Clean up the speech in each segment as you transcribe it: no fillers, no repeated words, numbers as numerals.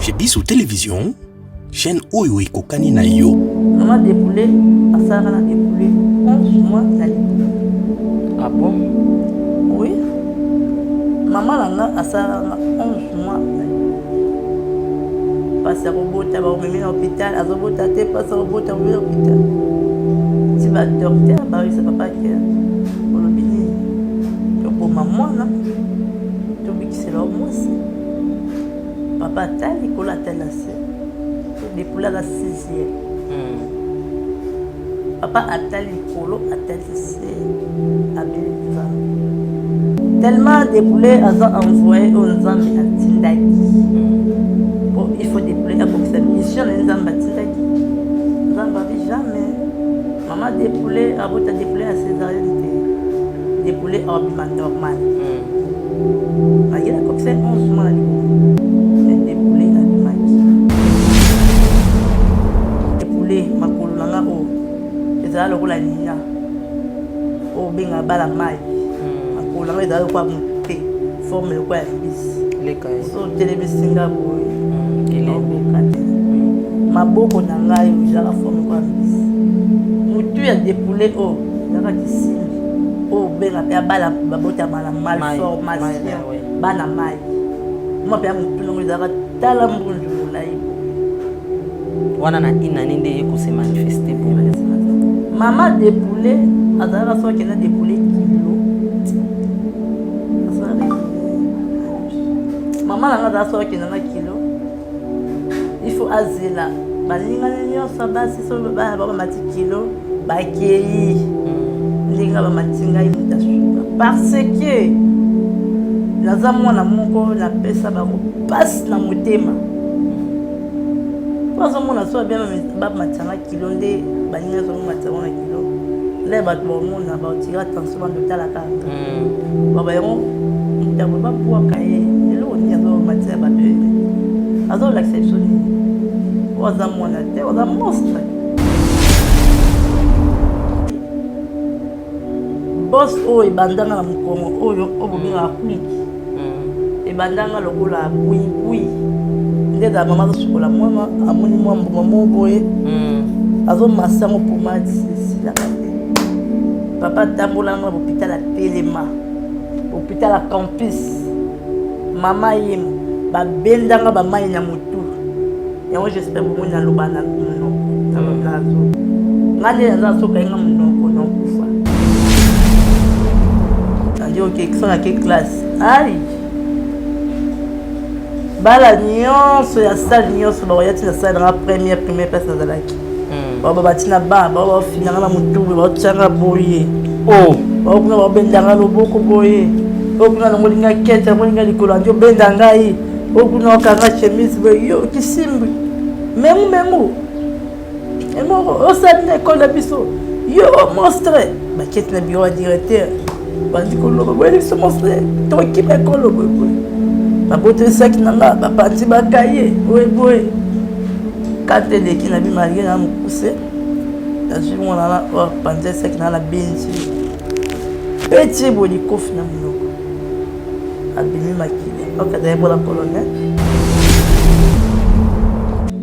Chez Biso Télévision, chaîne oyo ekokani na yo. Maman Depoule asalaka na Depoule 11 mois na libumu. Ah bon? Oui. Maman na nga asalaka nga 11 mois na libumu. Pasi ya kobota bakomemi na hôpital, azobota te, pasi ya kobota bakomemi na hôpital. Ti ba docteur bayebisa papa ke olobi nini? Toboma mwana, tobikisela yo mwasi. Papa atali likolo atali na se depoule aza sixième. Papa atali likolo atali se abeli Nzambe tellement depoule aza envoyé oyo Nzambe atindaki po il faut depoule akokisa mission na ye Nzambe atindaki. Nzambe abi jamais mama depoule abota depoule ya césarienne te, depoule abima normal. Malgré akokisa 11 mois na libumu, mais depoule abimaki. Depoule makolo na nga oyo ezala lokola nina oyo obengaka bala mai, makolo na nga ezala lokola motu te, forme lokola ya mbisi. So otelemisi nga boye naokoka te, maboko na ngai ezalaka forme lokola mbisi. Motu ya depoule oyo ezalaka kisimbi oyo obenga mpe abala babotama na malformation bana mai mwa mpe ya motu nango ezalaka tala mbunzu molai wana na inani nde eye kose manifeste bongo. Mama depoule azalaka soki akenda depoule kilo, mama na nga azalaka soki akenda na kilo, il faut azela balingani nyonso basi soki bana bamati kilo bakei ndenge bamati ngai moto asuka, parce que naza mwana moko napesa bango mpasi na motema po azomona so abia bamatianga kilo nde baninga azomatisa na kilo nde bato baomona baotira attention bando otalaka baba yango moto babwaka ye eloko nini azomatisa bato, azolakisa biso nini? Oyo aza mwana te, oza monstre. Bosse oyo ebandanga na mokongo oyo oyo bobengaka kwiki ebandanga lokola buibui nde ezala mama azosukola mwana amoni mwa mbuma moko boye azomasa yango pomade esilaka te. Papa atambolanga na hôpital atelema hôpital ya campus mama yemo babendanga bamai na motu yango. J'espère bomoi naloba na monoko nazo nga nde naza soka yenga monoko nakufa nandi oke so nake classe ai bala nyonso ya salle nyonso bakoya ntina salle nanga première première place nazalaki bao batina ba bao baofinanga na motu boye, baotianga boye, bao kuna baobendanga loboko boye, oyo kuna longolinga kete longolinga likolo andi obenda ngai, oyo kuna okanga chemise boye, yo kisimbi mengu mengu emoko osali na ekole na biso, yo monstre. Baketi na bureau ya directeur bandi koloba boyeli biso monstre, tokima ekolo boye boye, babotelisaki na nga bapanzi bakaye boye boye. Kate eleki na bi malgré na mokuse nazwi mwana na oyo apanzi esaki na na benzi peti boye likofi na monoko abimi makili okata ye bola colonel.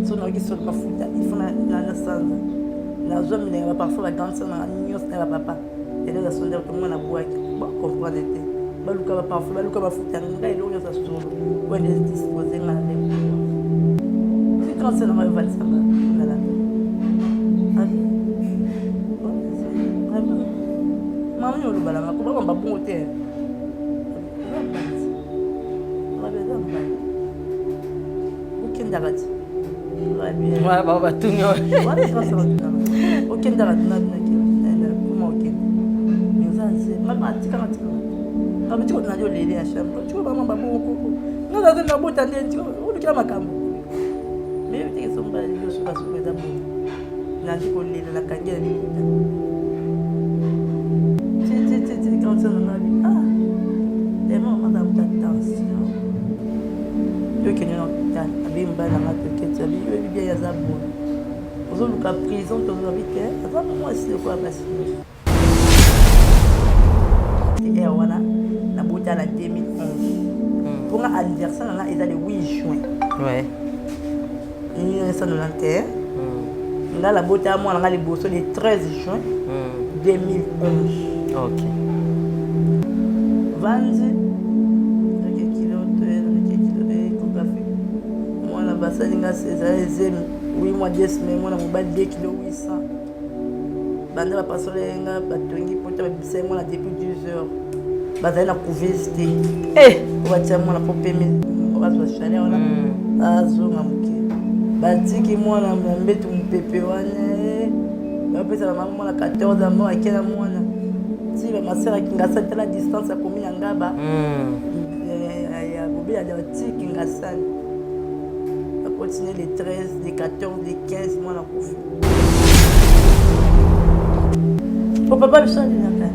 So nayoki solo mafuta il faut na sanza nazwa minenge baparfum bagrande sœur nanga nyonso na bapapa eloko ya sonde to mwana bwaki bacomprendre te, baluka baparfum, baluka bafuta ngai eloko nyonso ya solo oyo nde dispose nga na ndenge ti grande sœur nanga ovandisanga nalanda mami oloba nanga kobanga babongo te eza mbali okendaka ti batuni okendaka ti koma okende oza nse mama atikanga tikanga ngabi tiko nali olele ya chambre tiko bama babongo koko nga naza nabota nde olukila makambo mais yebi teke sombala liboso basuku eza bongo nandi kolela nakangi ya likuta titititi grande sœur nanga ah tellement mama aza moto attention tokende na hôpital abe mobali nanga toketi abi yoyebi bien aza boye ozoluka prison tozwabi te aza mwasi lokola basi nyonso ere wana nabota na 2011 mponga anniversaire nanga eza le 8 juin. 1991. Nga nabota mwana nga liboso le 13 juin 2011. Ok. Vandi nake kilo nake kilo échographie, mwana basali nga césarienne, ezemi 8 mois 2 semaines, mwana mobali 2 kilo 800. Banda bapasoli nga, batongi pota, babimisa ye mwana depuis 10 heures, bazali na couveuse te po batia mwana po pemi azwa chaleur wana, azonga moke. Batiki mwana na mbeto, mopepe wana bapesa bamama mwana 14 amo akela mwana ti bamasere akingasani. Tala distance akomi na ngaba ya bobela, ti Kingasani bakontinue le 13, le 14, le 15, mwana kufi po papa biso alingaka.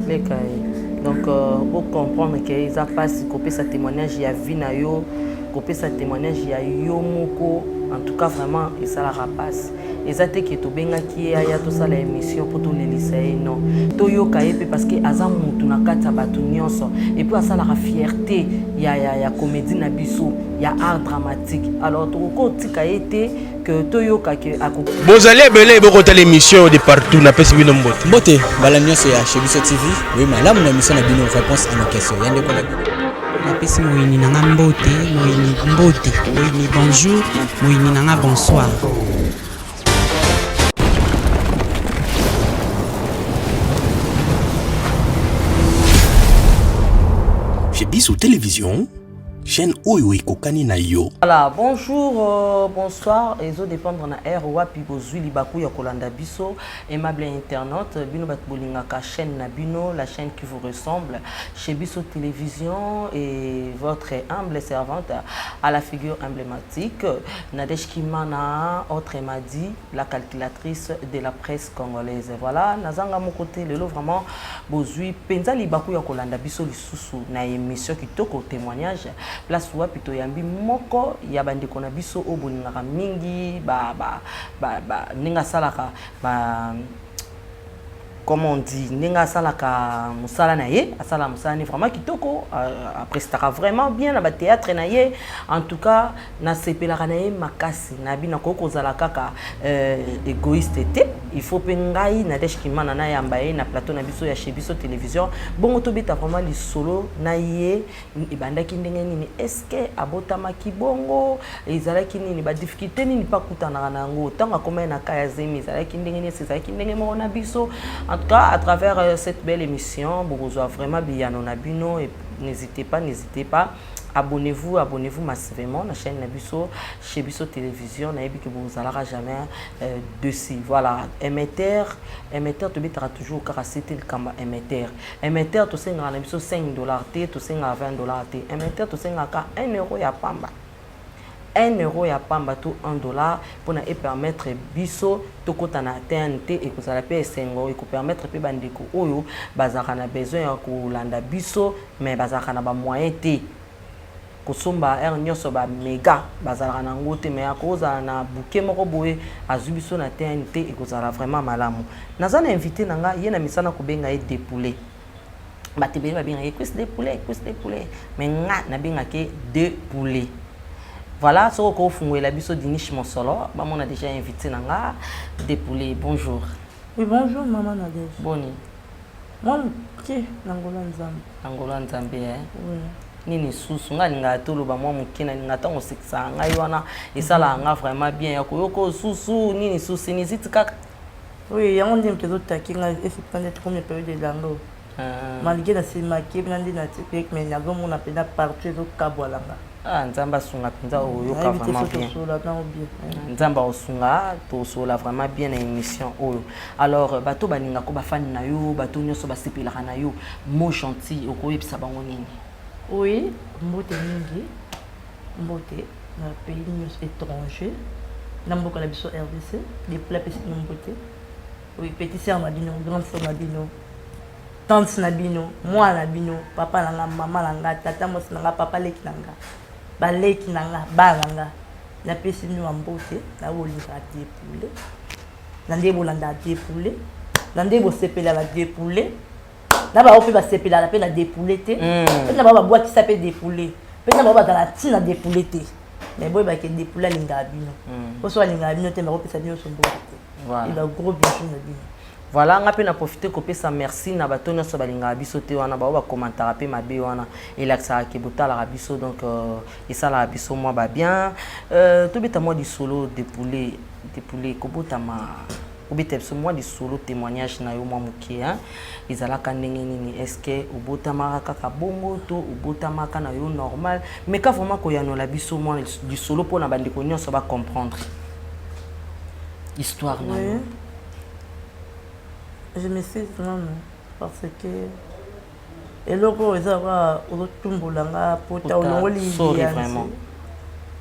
Leka ye. Donc bocomprendre ke eza mpasi kopesa témoignage ya vie na yo, kopesa témoignage ya yo moko. En tout cas vraiment esalaka mpasi. Eza te ke tobengaki ye aya tosala émission mpo tolelisa ye, non, toyoka ye mpe parce que aza mutu na kati ya bato nyonso et puis asalaka fierté ya comédie na biso ya art dramatique. Alors tokoki kotika ye te ke toyoka ke ako. Bozali ebele bokotala émission de partout, napesi bino mbote. Mbote mbala nyonso ya Chez Biso TV. Oyo malamu na émission na bino Réponse à nos questions, ya ndeko na bino. Napesi moyini na nga mbote, moyini mbote, moyini bonjour, moyini na nga bonsoir. Chez Biso Télévision, chaîne oyo ekokani na yo. Voilà, bonjour, bonsoir, ezo dépendre na heure wapi bozwi libaku ya kolanda biso, aimable internaute, bino bato bolingaka chaîne na bino, la chaîne qui vous ressemble, Chez Biso Télévision et votre humble servante à la figure emblématique, Nadège Kimana, autrement dit, la calculatrice de la presse congolaise. Voilà, nazanga mon côté, lelo vraiment, bozwi penza libaku ya kolanda biso lisusu na émission kitoko témoignage, place wapi toyambi moko ya bandeko na biso oyo bolingaka mingi ba, ba, ba, ba, ndenge asalaka ba, comment on dit, ndenge asalaka mosala na ye, asala mosala ni vraiment kitoko, aprestaka vraiment bien na bathéâtre na ye. En tout cas nasepelaka na ye makasi. Nayebi nakoki kozala kaka égoïste te, il faut mpe ngai Nadège Kimana nayamba ye na plateau na biso ya Chez Biso Télévision, bongo tobeta vraiment lisolo na ye. Ebandaki ndenge nini? Est-ce que abotamaki bongo? Ezalaki nini? Badifficulté nini mpe akutanaka na yango ntango akomai na ka ya zemi? Ezalaki ndenge nini? Ese ezalaki ndenge moko na biso? En tout cas, à travers cette belle émission, bokozwa vraiment biyano na bino. Et n'hésitez pas, n'hésitez pas, abonnez-vous, abonnez-vous massivement na chaîne na biso Chez Biso Télévision. Nayebi ke bozalaka jamais dessus. Voilà, émetteur, émetteur, tobetaka toujours kaka sete likambo émetteur. Émetteur, tosengaka na biso 5 $ te, tosengaka 20 $ te. Émetteur, tosengaka 1 euro ya pamba, 1 euro ya pamba to 1 dollar mpona epermettre biso tokɔta na TNT. Ekozala mpe esengo, ekopermettre mpe bandeko oyo bazalaka na besoin ya kolanda biso mais bazalaka na bamoyen te kosomba heure nyonso baméga, bazalaka na yango te, mais akozala na bouquet moko boye azwi biso na TNT, ekozala vraiment malamu. Naza na invité na nga ye na misana kobenga ye Dépoulet. Bato ebele babengaka ye cuisse de poulet, cuisse de poulet, mais nga nabengaki de poulet. Voilà, soki okofungolela biso Dinish Mosolo, bamona déjà invité na nga Dépoulet. Bonjour. Oui, bonjour maman Nadège. Boni? Mwa moke na ngolo ya Nzambe. Na ngolo ya Nzambe, eh? Oui. Nini susu? Ngai alingaka toloba mwa moke, nalinga ntango osekisaka ngai wana, esalaka nga vraiment bien ya koyoka osusu. Nini susu? Sinusite kaka? Oui, yango nde moto ezotaki ngai efipena nde tokomi période elanga. Malgré nasemaki mpena nde natiki, mais nazomona mpenza partout ezokabwalanga. Ah, Nzambe asunga mpenza, oyoka vraiment bien. Tosola nango bien. Nzambe akosunga, tosola vraiment bien na émission oyo. Alors bato balingako, bafani na yo, bato nyonso basepelaka na yo, mot gentil okoyebisa bango nini? Oui, mbote mingi, mbote na pays nyonso étranger, na mboka na biso RDC. Depuis apesi bino mbote. Oui, petit sœur na bino, grande sœur na bino, tante na bino, mwana na bino, papa na nga, mama na nga, tata mwasi na nga, papa leki na nga, baleki na nga, bana na nga, napesi bino ya mbote. Na bolingaka Dépoulet, na nde bolandaka Dépoulet, na nde bosepelaka Dépoulet, na bango mpe basepelaka mpe na Dépoulet te, mpe na bango babwakisa mpe Dépoulet. Mpe na bango bazala ntina depoule te, mais boyebake depoule alingaka bino. Po so alingaka bino te, bakopesa bino somboka te. Et ba gros bisous na bino. Voilà, nga mpe na profite kopesa merci na bato nyonso balingaka biso te wana, bao bakomantaka mpe mabe wana, elakisaka ke botalaka biso, donc esalaka biso mwa babien. Tobeta mwa lisolo depoule. Depoule kobotama, obeta biso mwa lisolo, témoignage na yo mwa moke, hein? Ezalaka ndenge nini? Est ce que obotamaka kaka bongo to obotamaka na yo normal? Mais ka vraiment koyanola biso mwa lisolo mpona bandeko nyonso bacomprendre histoire na yo. Je m'excuse nanu parce que eloko oyo eza kaka ozotumbola nga pota, olongoli lianzi,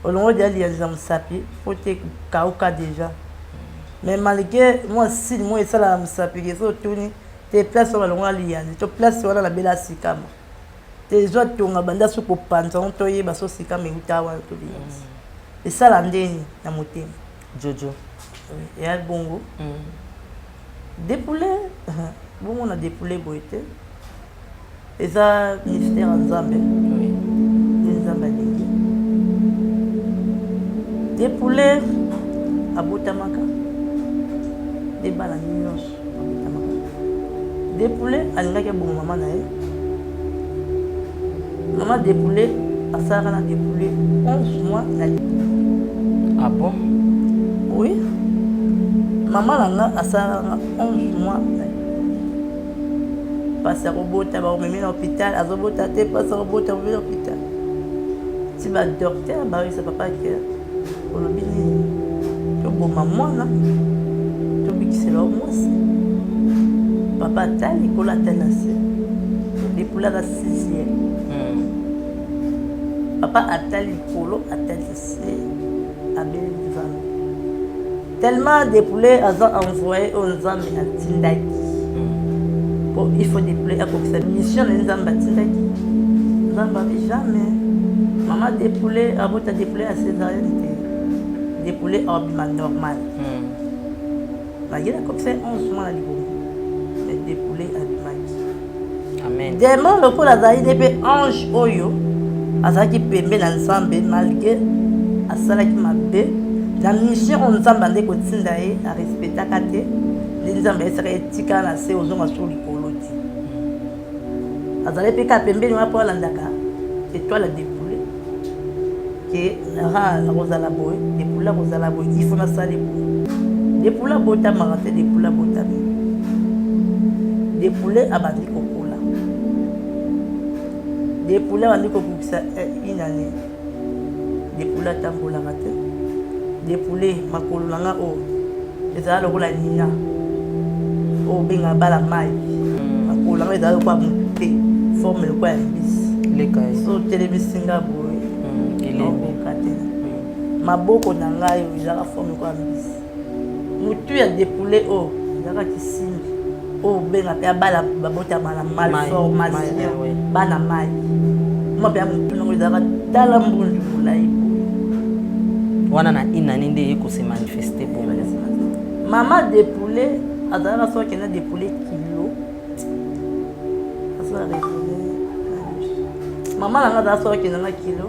olongoli deja lianzi na mosapi po te kauka déjà. Mais malgré mwa signe moko esalaka mosapi ke so otuni te place wana balongola lianzi to place wana nabela sikama te, ezwa tonga banda so kopanza ngo, toyeba so sikama euta wana to lianzi esala ndeni na motema. Jojo. Eya bongo. Depoule bongo na depoule boye te, eza mystère ya Nzambe nde Nzambe alingi. Depoule abotamaka nde bana nyonso abotamaka. Depoule alingaki aboma mama na ye. Mama depoule asalaka na depoule 11 mois na Ah bon? Oui, mama na nga asalaka nga 11 mois na mpasi ya kobota. Bakomemi na hôpital, azobota te, mpasi ya kobota, komemi na hôpital ti badocteur bayebisa papa ke olobi nini, toboma mwana tobikisela yo mwasi. Papa ata likolo ata na se, depoule aza sixième. Papa ata likolo ata na se, abeli Nzambe tellement depoule aza envoyé oyo Nzambe atindaki, po il faut depoule akokisa mission na ye Nzambe atindaki. Nzambe abi jamais mama depoule abota depoule ya césarienne te, depoule abima normal. Malgré akokisa ye 11 mois na libumu, mais depoule abimaki. Amen. Démon lokola azali nde mpe ange oyo azalaki pembe na Nzambe, malgré asalaki mabe na mission oyo Nzambe ande kotinda ye, arespectaka te nde Nzambe ayesaka ye tikala na se, ozonga so likolo te. Azali mpe kaka pembeni wana mpo alandaka étoile ya depoule ke ra akozala boye, depoule akozala boye, il faut nasali boye. Depoule abotamaka te, depoule abotami, depoule abandi kokola, depoule abandi kokokisa une année, depoule atambolaka te. Depoule makolo na nga oyo ezala lokola nina oyo obengaka bala mai, makolo na nga ezala lokola motu te, forme lokola ya mbisi. Leka ye. So otelemisi nga boye, naokoka te. Maboko na ngai oyo ezalaka forme lokola mbisi. Motu ya depoule oyo ezalaka kisimbi oyo obenga mpe abala babotama na malformation, bana mai ma mpe ya motu nango ezalaka tala mbunzu molai boye. Wana na inani nde eye kose manifeste bongo. Mama depoule azalaka so akenda depoule kilo aza raisonne. Mama na nga azala so akenda nga kilo,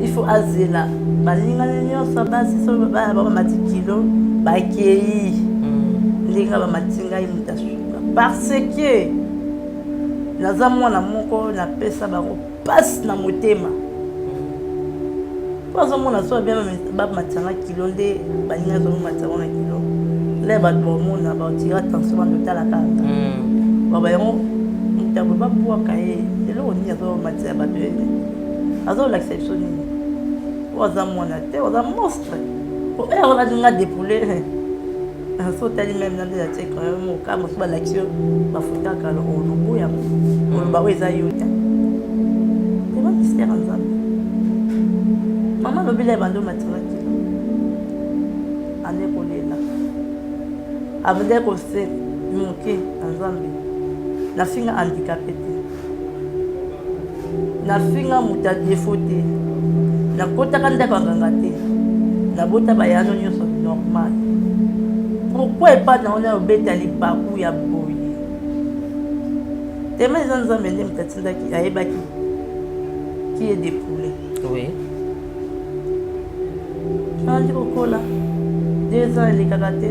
il faut azela balingani nyonso basi so bana bamati kilo bakei ndenge bamati ngai moto asuka, parce que naza mwana moko napesa bango mpasi na motema, mpo azomona so babia bamatianga kilo nde baninga azomatisa na kilo le bato bamona baotira attention, bando otala kaka baba yango moto boye babwaka ye eloko nini, azomatisa bato ye, azolakisa biso nini? Oyo aza mwana te, oyo aza monstre. Po ere wana alinga depoule so otali meme na nde natie moka mosusu balakisi yo bafutaka olobo yango, oloba oyo eza yo te, eza mystère ya Nzambe. Mama alobeli ya bando matinga kilo, ande kolela, abandaki kose moke na Nzambe. Nafinga handicapé te, nafinga moto ya défaut te, nakotaka ndako ya nganga te, nabota bayano nyonso normal. Pourquoi epai na wana obeta libaku ya boye? Tema eza Nzambe nde moto atindaki, ayebaki. Qui est dépoulé. Oui. Nandi kokola. 2 ans elekaka te.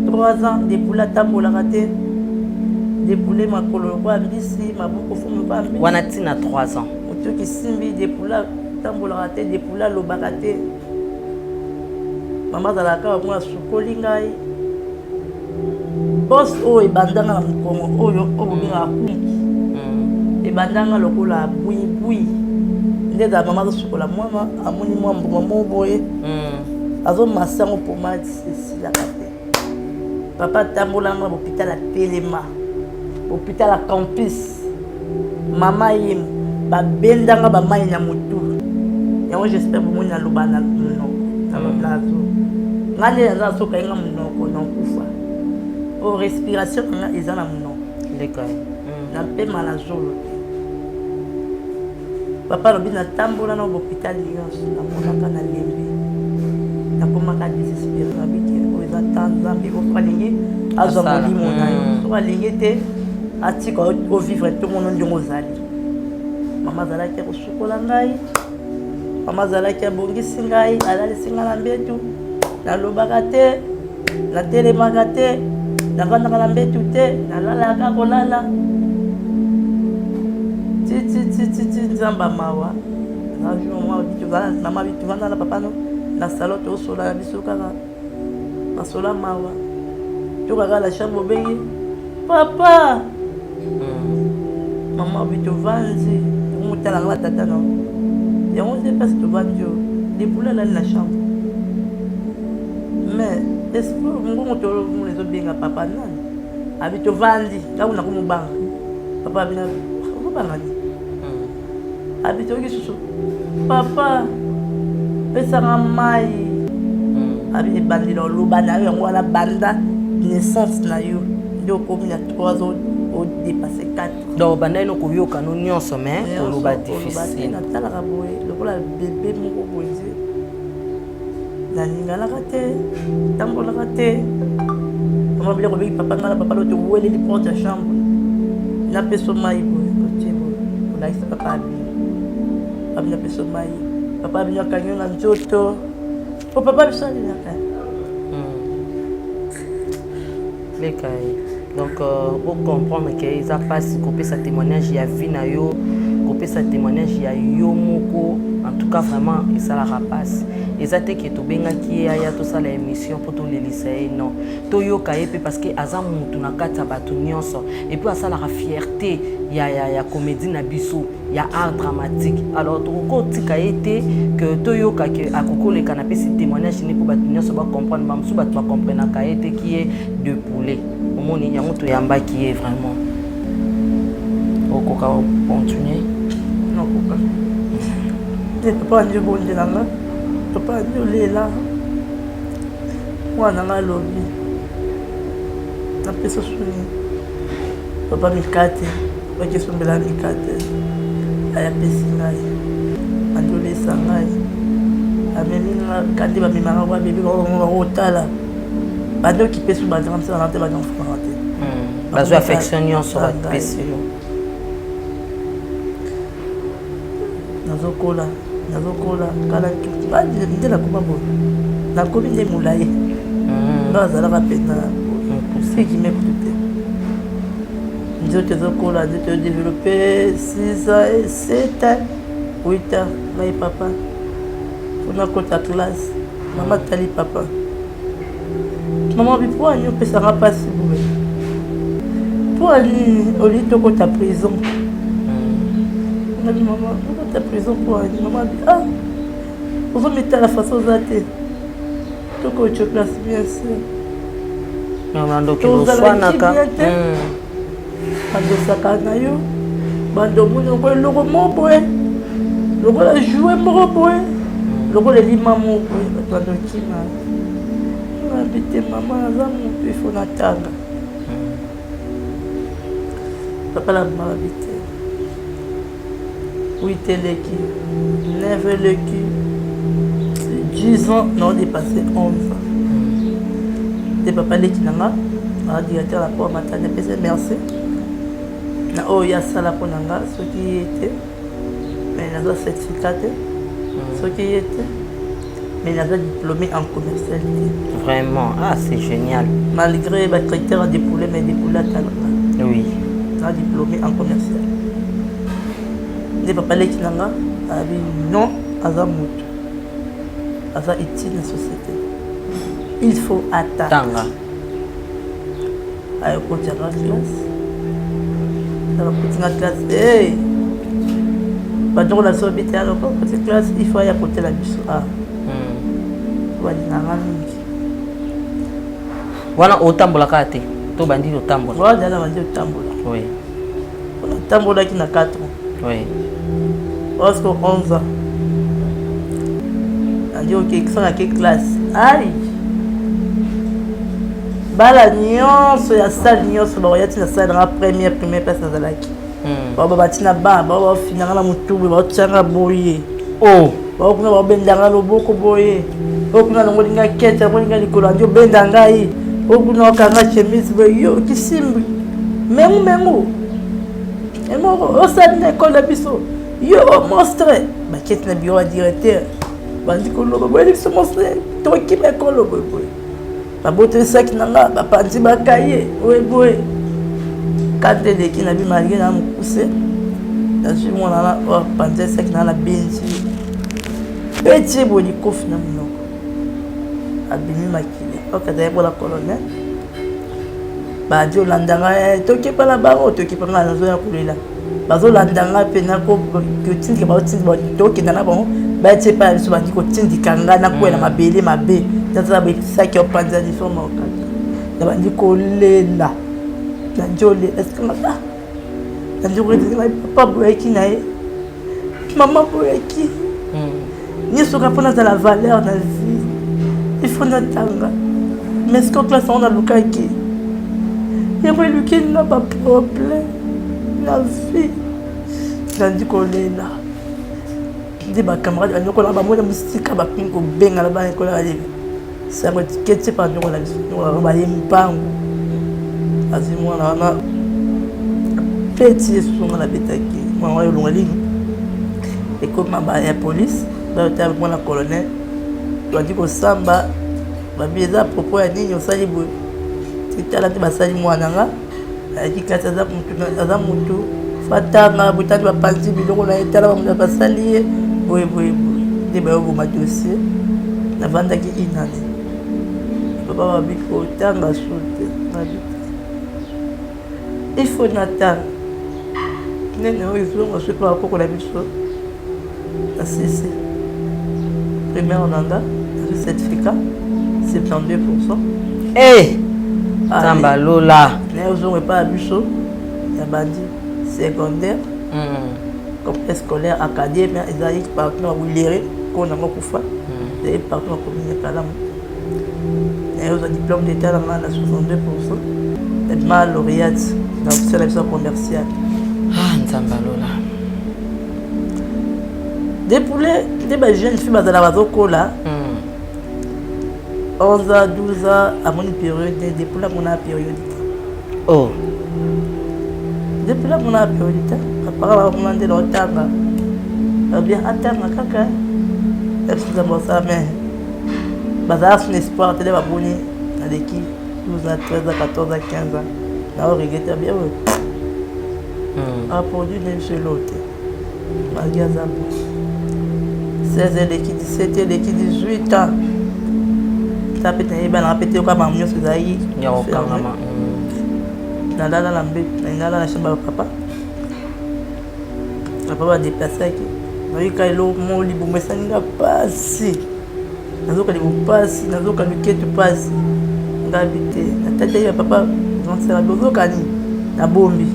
3 ans dépoulé atambolaka te. Dépoulé makolo lokola mbisi, maboko fumu lokola mbisi. Wana ntina 3 ans. Moto kisimbi dépoulé atambolaka te, dépoulé alobaka te. Mama azalaka kaka mwana asukoli ngai. Boss oyo ebandanga na mokongo oyo oyo bobengaka kunki. Ebandanga lokola bwibwi. Nde ezala mama azosukola mwana amoni mwa mbuma moko boye. Azomasa yango pomade esilaka te. Papa atambolanga na hôpital atelema. Hôpital ya campus. Mama ye babendanga bamai na motu. Yango j'espère bomoni naloba na monoko. Naloba nga nde naza soki nga monoko na nkufa. Po respiration na nga eza na monoko. Ndeka. Na mpema na zolo te. Papa alobi natambola na hôpital nyonso namonaka na lembi. Nakomaka désespéré nabi ke oyo eza ta Nzambe oyo alingi azwa molimo na yo. Soki alingi te atika ovivre tomono ndenge ozali. Mama azalaki akosukola ngai. Mama azalaki abongisi ngai, alalisi ngai na mbetu. Nalobaka te, natelemaka te, navandaka na mbetu te, nalalaka kolala. Ti ti ti ti ti Nzambe mawa. Mama tovanda na papa no na salon tosola na biso kaka basola mawa. Tokaka la chambre obengi papa. Mama bi tovandi omotala nga tata no. Yango nde mpasi tovandi oyo depula alali na chambre. Mais esprit ngongo tolomona ezobenga papa nani? Abi tovandi ntango nakomobanga. Papa abi ozobanga nini? Abi toyoki susu papa pesanga mai. Abi ebandela oloba na yo yango wana banda naissance na yo nde okomi na 3 ans odépasse 4. Donc bandai no koyoka no nyonso mais koloba difficile. Natalaka boye lokola bebe moko boye nde naninganaka te, tambolaka te. Mama biloko obengi papa nga na papa lo toweleli porte ya chambre. Napesa mai boye otie boye olakisi papa abino. Abi napesa mai. Papa abino akangi yo na nzoto. Po papa biso alelaka. Leka ye. Donc ocomprendre ke eza mpasi kopesa témoignage ya vie na yo, kopesa témoignage ya yo moko. En tout cas vraiment esalaka mpasi. Eza te ke tobengaki ye aya tosala émission mpo tolelisa ye, non. Toyoka ye mpe parce que aza mutu na kati ya bato nyonso. Et puis asalaka fierté ya comédie na biso, ya art dramatique. Alors tokoki kotika ye te que toyoka ke akoki koleka na pesi témoignage ne mpo bato nyonso bacomprendre. Bamosusu bato bacomprenaka ye te ki ye de poulet. Omoni yango toyambaki ye vraiment. Okoka continuer? Nakoka. Nde papa andi obondelanga, papa andi olela. Mwana nga alobi napesa soni papa mikate bakesombela mikate ayapesi ngai andolesa ngai amemi nga kandi bamemaka kwa bebe bakotala bandoki mpe so bandanga mosala te bandanga te. Bazwi affection nyonso bapesi yo. Nazokola, nazokola kala nde nakoma boye, nakomi nde molai. Nga azalaka mpenza sekime kutu te. Nzoto ezokola, nzoto edéveloppe 6 ans, 7 ans, 8 ans. Ngai papa mpona kota classe. Mama tali papa, mama bi mpo ani opesanga mpasi boye? Mpo ani olingi tokota prison? Ngabi mama okota prison mpo ani? Mama bi ah ozomitala façon oza te, tokotio classe bien sûr. Tozalaki bien te. Bandosaka na yo bando omoni lokola eloko moko boye, lokola joue moko boye, lokola elima moko boye, bato bandokima. Ngabi te mama, naza motu ifo natanga. Papa na mama babi te 8 eleki, 9 eleki, 10 ans na odépasse 11 ans te. Papa leki na nga aza directeur na port Matadi, apesi merci na oyo ye asala mpo na nga. Soki ye te. Mais naza certificat te. Soki ye te, mais naza diplômé en commercialité. Vraiment, ah, c'est génial. Malgré bacritère ya Depoule, mais Depoule atalaka. Naza diplômé en commercial. Nde papa leki na nga abi non, aza moto aza utile na société, il faut atanga. Tanga. Ayokotianga classe, akotinga classe. Hey! Bandoko na biso babeti aloko koti classe, il faut aya kotela biso. Ah, balinganga mingi. Wana otambolaka te to bandi otambola? Wana bandi otambola. Natambolaki na 4 ans. Parce que 11 ans nandi okekisangaki classe. Ai, bala nyonso ya salle nyonso bakoya ntina salle nanga première première place nazalaki. Bao batina ba bao baofinanga na motu boye, baotianga boye. Oh. Bao kuna baobendanga loboko boye, oyo kuna longolinga kete, longolinga likolo, andi obenda ngai, oyo kuna okanga chemise boye, yo kisimbi mengu mengu emoko osali na ekole na biso, yo monstre. Baketi na bureau ya directeur, bandi koloba boyeli biso monstre, tokima ekolo boye boye. Babotelisaki na nga, bapanzi bakaye boye boye. Kanda eleki na bi, malgré na mokuse, nazwi mwana na oyo apanzi esaki na nga, na benzi beti ye boye likofi na monoko, abimi makili. Oyo azali bola colonel, badi olanda ngai, tokepa na bango, tokepa ngai, nazoya kolela, bazolanda ngai mpena kotindika, bazotindika, tokenda na bango, batie epai ya biso, bandi kotindika ngai, nakwela mabele mabe, nazala boyebisaki opanza uniforme okata, na bandi kolela, nandi olela esikanga, nandi kolela ngai. Papa boyaki na ye, mama boyaki nyonso kaka mpo nazala valeur na vie, il faut natanga. Mais siko classe yango nalukaki yango eluki na baproblème na vie. Nandi kolela nde bacamarade banyokola bamona mosika, bakomi kobengana bana ekola, balebi sango etiketi epa nyokola biso, nyokola baye mpangu, azwi mwana wana peti esunga, nabetaki mwana wana, elonga lini ekoma ya police, bayota mwana colonel, bandi kosamba, babi eza propos ya nini osali boye? Titala te, basali mwana nga ayaki kasi aza mutu, aza mutu fatanga botali, bapanzi biloko na ye, tala bamutu basali ye boye boye boye. Nde bayoboma dossier. Navandaki inane, papa babi kotanga su te, babi il faut natanga nene oyo ezonga so epa bakoko na biso. Nasisi primaire na nga, nazwi certificat 72%. Eh! Nzambe alola. Naye ozonga epai ya biso, ya bandi secondaire, complexe scolaire académie, ezali partout na Bwilere, ko nango kufa, ezali partout na commune ya Kalamu. Naye ozwa diplôme d'état na nga na 62%, nabima lauréate na officiel na biso commercial. Ah, Nzambe alola. Depule nde bajeune fille bazala bazokola 11 ans, 12 ans, amoni période. Depule amona période te. Oh. Depule amona période te. Apara bamona nde na otanga babien, atanga kaka biso Nzambe osala, mais bazala suna espoir te. Nde baboni naleki 12 ans, 13 ans, 14 ans, 15 ans, nao regrete bien oyo aproduit nde biso elo te, malgré aza boye. 16 eleki, 17 eleki, 18 ans, ta mpe nayebanaka mpe te, yoka makambo nyonso ezalaki. Ya kokangama. Nalala na mbeto, nalala na chambre ya papa. Papa badeplasaki, nayoka eloko mo libumu esalinga mpasi, nazoka libumu mpasi, nazoka loketo mpasi. Ngabi te, natati ya papa grande, bozoka nini? Nabombi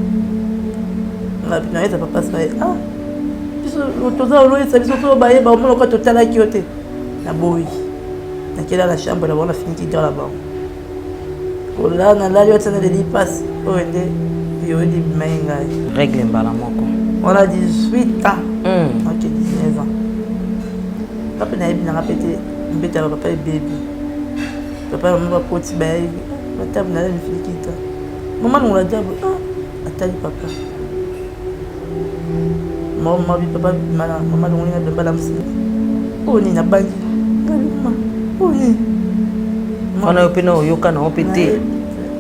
ngabi, nayesa papa sa ye, ah, biso toza oloyesa biso so bayeba omona oka totalaki yo te. Naboyi, nakela na chambre na bango, nafiniki drap na bango, kolala, nalali oyo tina leli mpasi oyo nde période ebimaki ngai. Règle mbala moko. Wana 18 ans. Ok, 19 ans papa nayebi nanga mpe te, mbetaka papa ebebi, papa mama bakoti, bayebi batabu, nalali mifiliki ta mama longola diabo. Ah, atali papa. Mama bi papa mama longoli nga bilamba lamusi oyo nini nabangi mama oyo nini. Wana yo mpe na oyoka na yo mpe te,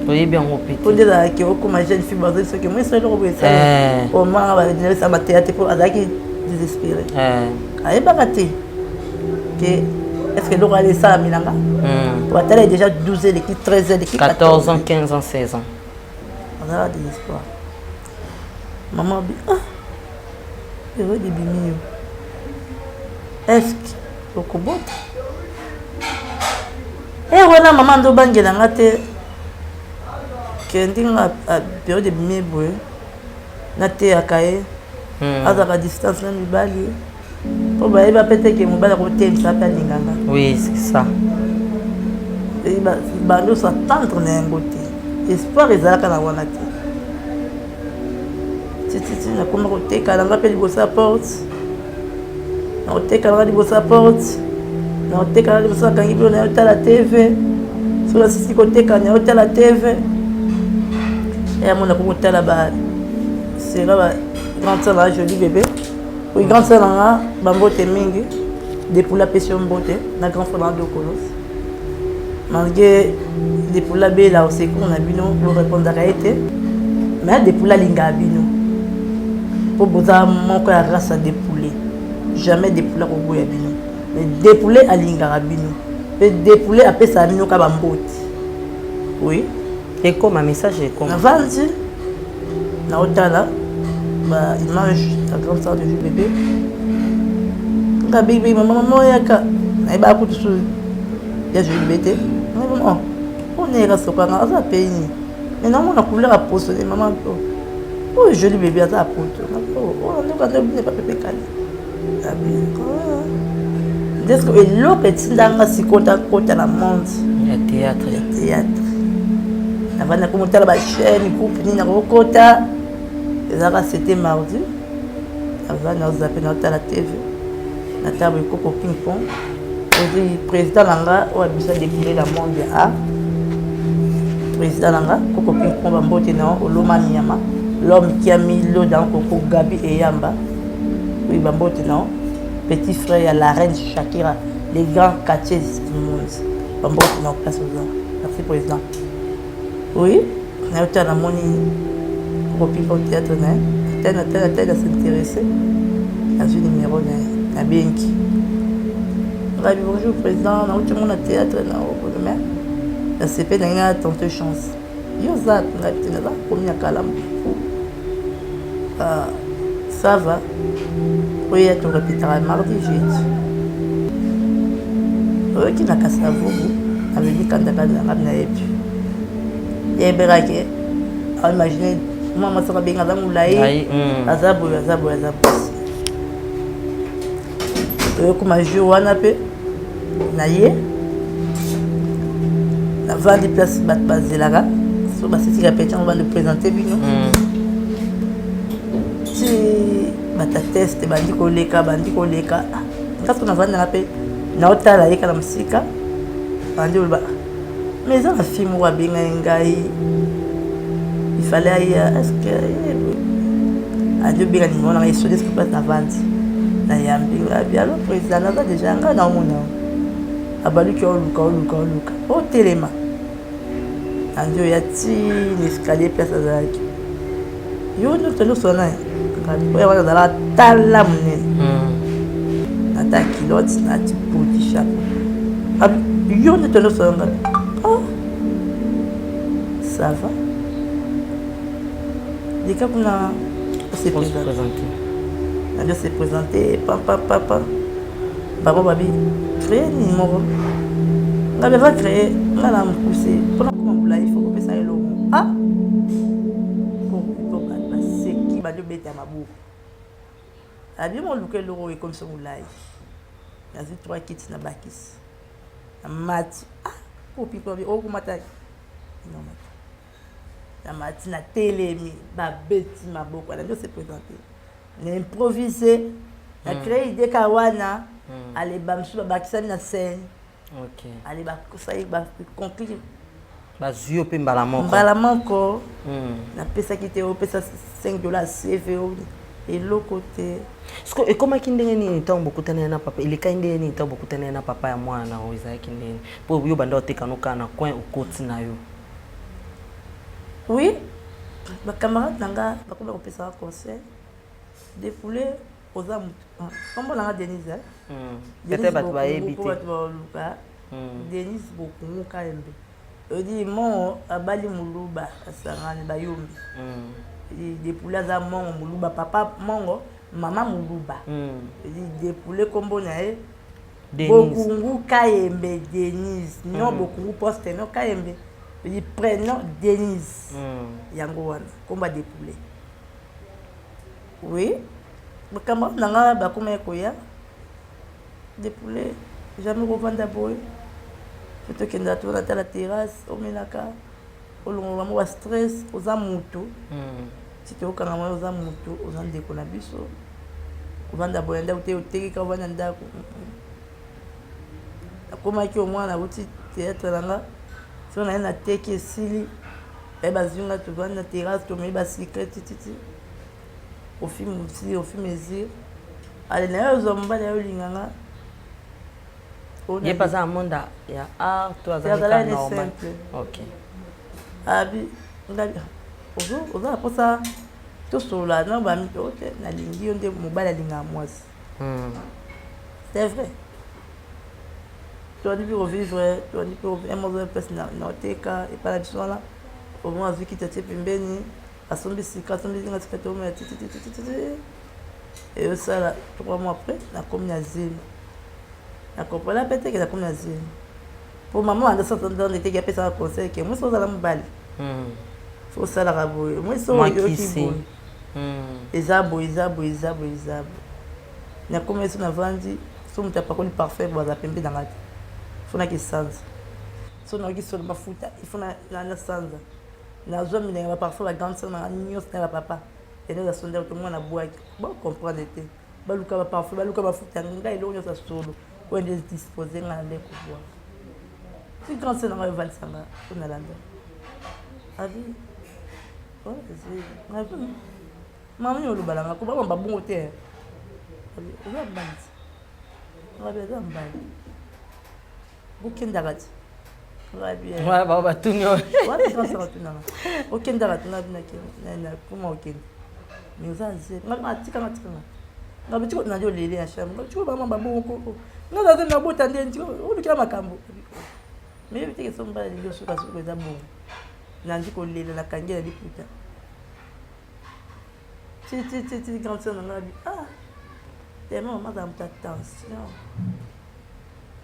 oyebi yango mpe te. Po nde ezalaki okoma jeune fille, bazali soki moi esali eloko boye esali omanga banelesa mateya te, mpo azalaki désespéré, ayebaka te ke est ce que eloko wana esalamela nga. Po atala déjà 12 eleki, 13 eleki. 14 ans, 15 ans, 16 ans. Azalaka désespoir. Mama bi ah, période ebimi yo, est ce que okobota e wana? Mama nde obangela nga te ke ndenge période ebimi boye, nateyaka ye azalaka distance na mibali, mpo bayeba mpe te ke mobali akotemisa mpe alinganga. Oui, c'est ça. Bando s'attendre na yango te, espoir ezalaka na wana te. Tititi nakoma koteka nanga mpe liboso ya porte, nakoteka nanga liboso ya porte, nakoteka nanga liboso. Nakangi bilo, nayotala TV. Soki nasisi koteka, nayotala TV ya nakoki kotala ba sera ba grande sœur nanga Joli Bébé. Oui, grande sœur nanga, bambote mingi. Depula apesi yo mbote na grand frère nanga Dokolos. Malgré Depula abela au secours na bino, borépondaka ye te, mais Depula alingaka bino mpo boza moko ya race ya Depule. Jamais Depule akoboya bino, mais Depule alingaka bino mpe Depule apesaka bino ka bambote. Oui. Ekoma message, ekoma. Navandi, naotala ba image ya grande sœur de Joli Bébé. Nga bebe, mama, mama oyaka, nayebaka kutu su ya Joli Bébé te. Oh, nayeka sokanga aza pays nini? Mais namona couleur ya poso ne mama oyo Joli Bébé aza ya poto. Oyo ndoka nde bine papepe kali ndeske eloko etindanga sikoyo kota na monde ya théâtre. Ya théâtre. Navandi, komotala bachaîne, groupe nini nakokota. Ezalaka, c'était mardi. Navandi, naozape, naotala TV, natala boye Koko Ping Pong ozwi président na nga oyo abisa découlé la monde ya art. Président na nga Koko Ping Pong, bambote na oloma nyama, l'homme qui a mis l'eau dans koko Gabi Eyamba. Oui, bambote na petit frère ya la reine Shakira, les grands quartiers du monde, bambote na place oza. Merci président. Oui, nayota, namoni Koko Ping Pong théâtre na ye, atali, natali, atali, na s'intéresse, nazwi numéro na ye, nabengi. Ngabi: "Bonjour président, nauti omona théâtre na mais nasepe nangi na tenter chance. Yo oza?" Ngabi: "Te, naza komi ya Kalamu." "Ça va, oya, torepetaka mardi, jeudi." Oyoki na Kasavubu, amemi kandakanda. Ngabi: "Nayebi." Yebekake aimagine mwa mwasi abenga aza molai, aza boye, aza boye, aza boye. Toyokoma jour wana mpe na ye, navandi place bato bazelaka so basisi répétition, bando présente bino ti bato ya test bandi koleka, bandi koleka. Nga so navandanga mpe naotala ye kala mosika, bandi oloba: "Mais eza na fille moko abengai ngai, il fallait aya, est ce que andi obenga numéro nanga?" Esoni soki place navandi, nayambi. Ngabi: "Allo président, naza déjà ngai, naomona." Abaluki, oluka, oluka, oluka, otelema, andi oya ti na escalier place azalaki. Yo nyonso nyonso wana, oyo wana azalaka tala monene, ata culotte nati petit chapeau. Yo nde nyonso wana? "Oh, ça va, leka kuna ose présente." Nandi ose présente, papa, papa, bango babi créer nini moko. Nga be va créer nga na mokuse mpona koma molai, faut kopesa eloko. Ah, baseki, bandi obeta maboko. Abi moluka eloko oyo ekomisa molai. Nazwi trois kiti na bakisi na mati. Ah, kopi okomata na mati, na telemi, babeti maboko. Nandi ose présente, na improvise, na créé idée ka wana. Ale bamosusu babakisami na scène. Ale basali, baconclure. Bazwi yo mpe mbala moko. Mbala moko. Napesaki te, opesa 5 dollars CV. Eloko te. Siko ekomaki ndenge nini ntango bokutani na papa? Elekaki ndenge nini ntango bokutani na papa ya mwana na oyo? Ezalaki ndenge mpo yo banda oteka no kaka na coin, okoti na yo? Oui, bacamarade na nga bakomi kopesaka conseil: "Défoule, oza motu." Kombo na nga Denise. Peut-être bato bayebi te. Bato baluka Denise Bokungu Kayembe. Odi mongo abali moluba, asangani bayombi. Défoule aza mongo moluba, papa mongo, mama moluba. Edi Défoule, kombo na ye Bokungu Kayembe Denise, non Bokungu poste, non Kayembe, edi prénom Denise. Yango wana kombo ya Défoule. Oui, makambo na nga bakoma koya: "Défoule, jamais kovanda boye, po tokendaka, tozana tala terrasse, omelaka, olongola mo bastress. Oza motu ti toyokanga mo, oza motu, oza ndeko na biso, ovanda boye ndako te, otekika, ovanda ndako." Nakomaki omwana, nauti théâtre na nga, so naye nateki, esili, baye bazwi nga, tovandi na terrasse, tomei basucré tititi. Au fur au mesure, ale na yo ozwa mobali, ayo olinga nga. Ye mpe aza na monde ya art to azali normal? Ok. Abi ngabi oza na mposa tosolola na bami. Ok, nalingi yo nde mobali alingaka mwasi. C'est vrai, toandi mpe kovivre, toandi mpe mozo place na oteka epai na biso wana. Omoi azwi kiti, atie pembeni, asombi sika, asombi nga sika, tomela tititititi. Eyosala 3 mois après, nakomi na zemi. Nakomprena mpe teke nakomi na zemi, po mama wanda sasa teke apesaka conseil ke mwasi ozala mobali, so osalaka boye, mwasi oyoki boye, eza boye, eza boye, eza boye, eza boye. Nakomi so navandi, so moto apakoli parfum bo aza pembe nanga te, fo naki sanza. So nayoki solo mafuta, ifo na sanza. Nazwa milenga baparfum, bagrande sœur nanga nyonso na bapapa ene oza sonda to mwana bwaki, bacomprendre te, baluka baparfum, baluka mafuta ngai, eloko nyonso ya solo oyo nde dispose ngai na nde kobwaka. Ti grande sœur nanga evandisa nga mpo nalanda abi: "Mama, nini oloba nanga ko bama babongo te? Oza mbali ti." Ngabi aza mbali, bokendaka ti. Batuni. Batunanga: "Okendaka te?" Ngabi nakoma okende, mais oza ze. Ngabi atikanga, tikanga. Ngabi tiko nandi olele na chambre. Ngabi tiko bama babongo koko, nga naza nabota nde olukela makambo. Mais yebi teke so mobali alingi osuka suka, eza bongo. Nandi kolela, nakangi na liputa ti ti ti ti. Grande sœur na nga abi: "Ah, tellement mama azala moto, attention,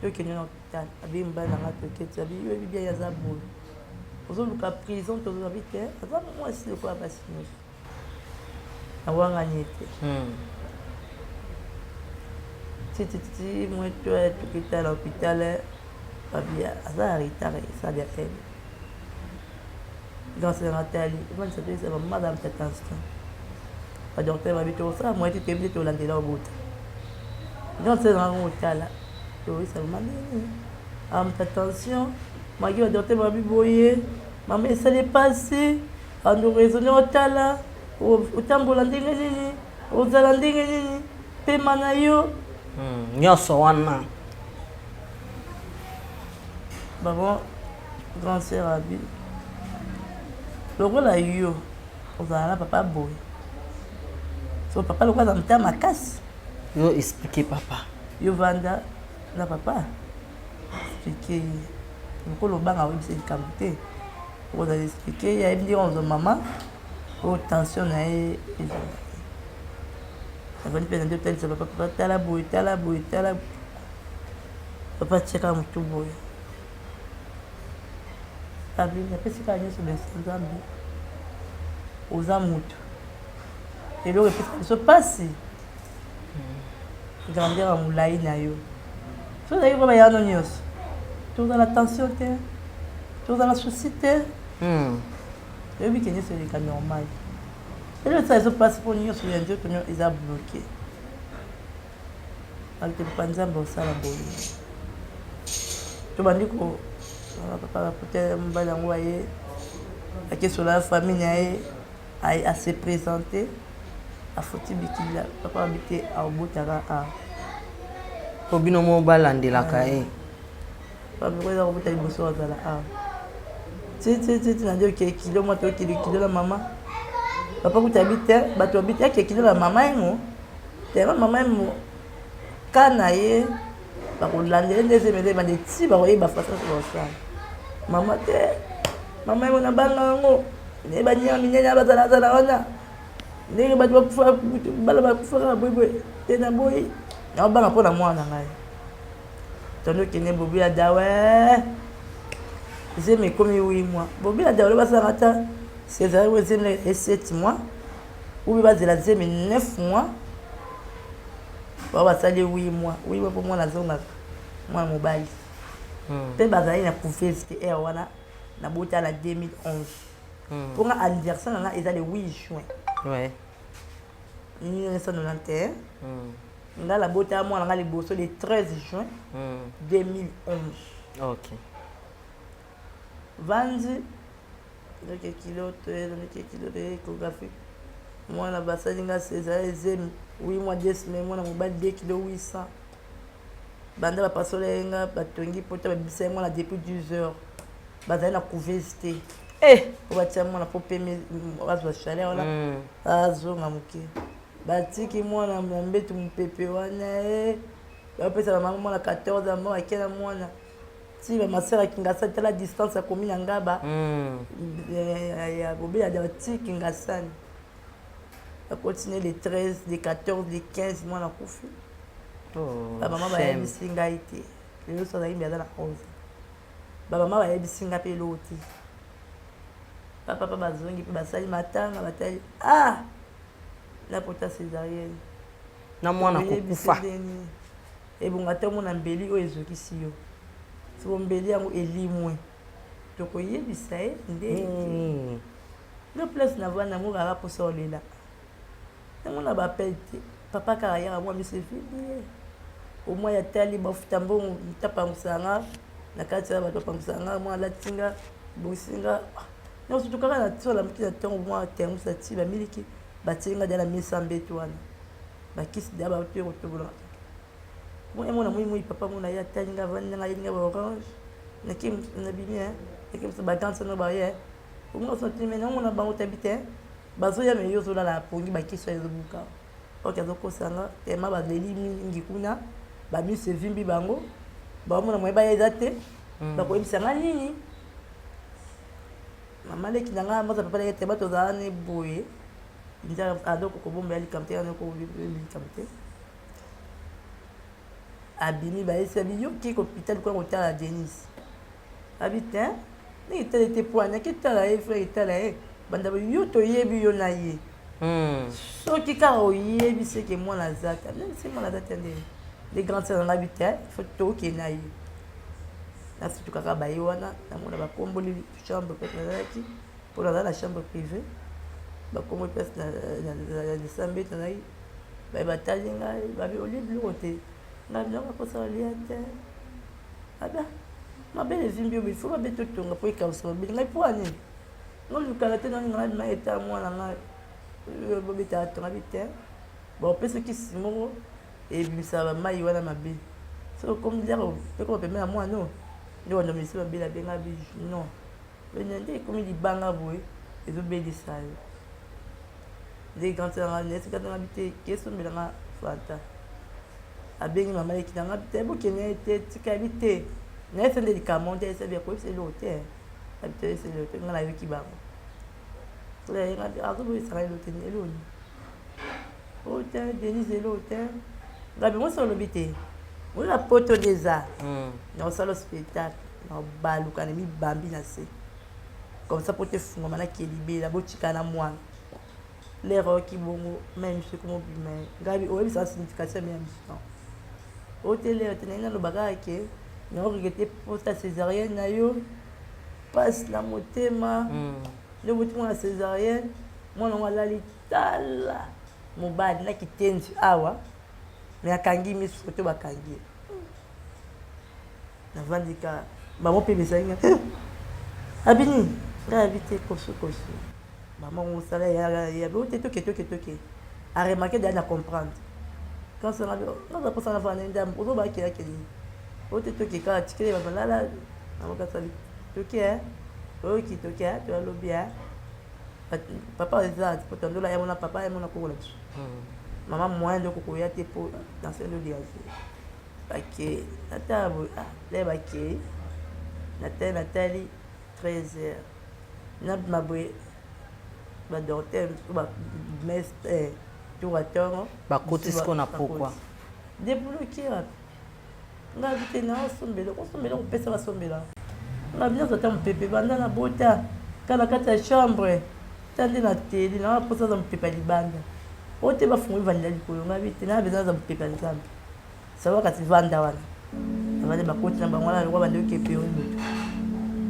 tokende na hôpital." Abi mobali na nga toketi, abi yoyebi bien, aza boye, ozoluka prison, tozobi te, aza mwasi lokola basi nyonso. Nawangani ete ti ti ti mwe tokita na hôpital, babi aza na retard, esali ya aide. Grâce na tali evandisa toyesa mama aza moto, attention, badocteur babi tokosala moye te, toyebi te, tolandela obota. Grande sœur nanga otala, toyesa mama ndenge amuta, attention, maki badocteur babi boye, mama esali epasi, ando raisonne, otala otambola ndenge nini, ozala ndenge nini, pema na yo. Nyonso wana. Bango grande sœur abi: "Lokola yo ozala na papa boye, so papa lokola aza motema makasi, yo explique papa." Yo vanda na papa, explique ye lokola obanga oyebisa likambo te, okozala explique ye, ayebi ndenge ozwa mama oyo tension na ye ezala te. Avandi mpe na nde otalisa papa: "Papa, tala boye, tala boye, tala." Papa atiaka motu boye, abi: "Napesi kaka nyonso besa Nzambe. Oza motu, eloko epesaka biso mpasi, grandeur ya molai na yo. So ozalaki ko bayano nyonso, tozala tension te, tozala souci te. Toyebi ke nyonso eleka normal. Eloko esala biso mpasi, mpo nyonso ya nzoto nio eza bloqué alitepa, Nzambe osala boye." Tobandi ko papa baputa mobali yango, aye akesola ya famille na ye, ase présente. Afuti bikila, papa abi te abotaka a. Po bino mo balandelaka ye. Papa eza kobota liboso azala awa. Ti ti ti ti na nde okei kilo mwa tokende kilo na mama. Papa kuta abi te, bato abi te ake kilo na mama ye mo. Tellement mama ye mo ka na ye bakolandela nde ezemele ebande ti bakoyeba façon bakosala. Mama te, mama ye mo nabanga yango nde banyama minene bazalazala wana. Ndenge bato bakufa, bana bakufaka boye te na boyi naobanga mpo na mwana na ngai. Tondo okende bobi ya dawe, zemi ekomi 8 mois. Bobi ya dawe basalaka ata césarienne oyo zemi e 7 mois ubi bazela zemi 9 mois, bao basali 8 mois. 8 mois mpo mwana azongaka mwana mobali mpe bazalaki na couveuse te heure wana. Nabota na 2011 mpo nga anniversaire na nga eza le 8 juin 1991. Nga nabota mwana nga liboso le 13 juin 2011. Vandi noke kilo toye noke kilo toye échographie, mwana basali nga césarienne, ezemi 8 mois 2 semaines, mwana mobali 2 kilo 800. Banda bapasola ye nga, batongi pota, babimisa ye mwana depuis 10 heures. Bazali na couveuse te po batia mwana po peme azwa chaleur wana, azonga moke. Batiki mwana na mbetu, mopepe wana e bapesa bamama mwana 14 amo ake na mwana ti bamasere ya Kingasani. Tala distance akomi na Ngaba ya kobela, ti Kingasani akontinue le 13, le 14, le 15 mwana akufi. Bamama bayebisi ngai te. Lelo so azalaki mbi aza na 11. Bamama bayebisi ngai mpe eloko te. Papa mpe bazongi mpe basali matanga, batali ah na pota césarienne. Na mwana kokufa. Ebonga te omona mbeli oyo ezokisi yo. Soko mbeli yango elimwe, tokoyebisa ye nde nde place na vanda yango kaka mposa olela yango na bapele te. Papa kaka yaka mwa miso evimbi ye omoi atali bafuta mbongo tapangusaka nga na kati ya bato, bapangusaka nga mwa alati nga bongisi nga nyonso tu kaka na ti olamuki na ntongo, mwa thermos ati bamiliki batie nga dia na mesa mbeto wana, bakisi dia bato kotobola mona moi moi. Papa mona ye atali nga, avandi nanga, ayeli nga baorange, nake nabimi nake mosa bagrande sano baye omona so natuni me naomona bango tabi te bazoya me yo ozolala pongi bakisi oyo ezobuka. Ok, azokosa nga tema baleli mingi kuna, bamiso evimbi bango, baomona moye baya eza te. Bakoyebisa nga nini? Mama leki na nga moza papa leki tema tozala ne boye nzaka adoko kobomba ya likambo te, yana likambo te. Abimi, bayesi abi yoki hôpital kuna kotala Denis. Abi te, ndenge etala ete poani ake tala ye frère, etala ye banda yo toyebi yo na ye. Soki kaka oyebi seke mwana aza te, même si mwana aza te, nde nde grande sœur nanga bi te, faut tokende na ye. Nasutu kaka baye wana, namona bakomboli chambre place nazalaki, mpo naza na chambre privée. Bakomboli place na mbeto nazalaki, baye batali ngai, babi olie biloko te. Ngai biloko akosa olia te, abi mabele evimbi yo, il faut babeti otonga mpo ekausa mabele. Ngai mpo ani ngolukala te nani ngai ma eta mwana ngai bobetaka tonga bi te, baopesa kisi moko ebimisaka bamai wana mabe. Soki okomi liaka pekoma pembeni ya mwana oyo nde wandomisi mabele, abenga bi non nde ekomi libanga boye ezobelisa yo. Nde grande sœur nanga nesika nanga bi te kesombelanga Fanta. Abengi mama leki nanga bi te bokende ye te, tika bi te nayesa nde likambo te, esabi ya koyebisa eloko te, abi te oyesa eloko te. Nga nayoki bango azoboyesanga eloko te, eloko nini oyo te Denise, eloko te. Ngabi mosi olobi te oyo na poto nde eza na osala spectacle na baluka na mibambi na se comme ça po te fungwama na kelibela botika na mwana lere oyoki bongo mai miso ekomobima ye. Ngabi oyebisaka signification ya miso oyo te, lere te naye naloba kaka ke naoregretter pota césarienne na yo, mpasi na motema nde oboti mwana césarienne. Mwana yango alali tala mobali na kitenzi awa me akangi miso foto bakangi ye. Navandi kaka bango mpe bezali nga abi nini ngai abi te kosu kosu mama mosala yabi ote toke toke toke. Aremarquer deya na comprendre naza mposa na vanda ndambo, ozobakelakeli oyo te. Toke kaka, tikele babalala namokasali, toke oyoki, toke toyalobi papa eza po tondola ya mona papa ya mona kokola biso mama moyen nde okokoya te po danse ndo déranger. Bake natala boye, le bakei, natali, natali 13 heures, nabima boye, badocteur bamese tour ya ntongo. Bakoti siko na pokwa. Débloquer wapi? Nga bi te, naosombela, kosombela, kopesa, basombela nga nyonso, ata mopepe. Banda na bota ka na kati ya chambre, ta nde na teli na mposa aza mopepe ya libanda oyo te, bafungoli vandela likolo. Nga bi te, na besoin aza mopepe ya Nzambe. Sawa, kasi vanda wana bavandi, bakoti na bango wana lokwa bandi okepe oyo moto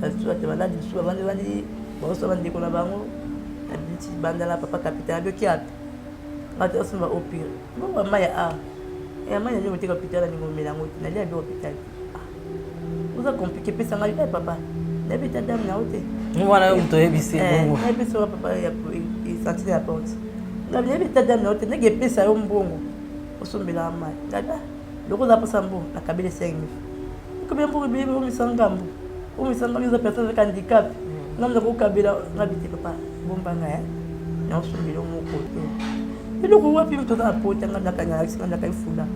basusu, bato baladi lisusu, bavandi vandi, baoso bandeko na bango. Nabimisi libanda na papa capitaine abioki ape nga te, osomba opire bongo mai ya a ya mai na nini oteka hôpital, aninga omela yango te, nalia bi hôpital oza compliqué, pesa ngai papa, nayebi ta dame na yo te. Wana yo moto oyebisi? Bongo nayebi soka papa esenti ya porte, ngabi nayebi ta dame na yo te, ndenge epesa yo mbongo osombelaka mai. Ngabi loko oza mposa mbongo, nakabeli 5 mille, okabela mbongo ebele, omisa ngambo, omisa ngambo, eza personne avec handicap, ngambo nakokabela. Ngabi te papa, bomba ngai, naosombela moko te. Eloko wapi moto aza na pota? Ngai nakanga, ngai nakai fula,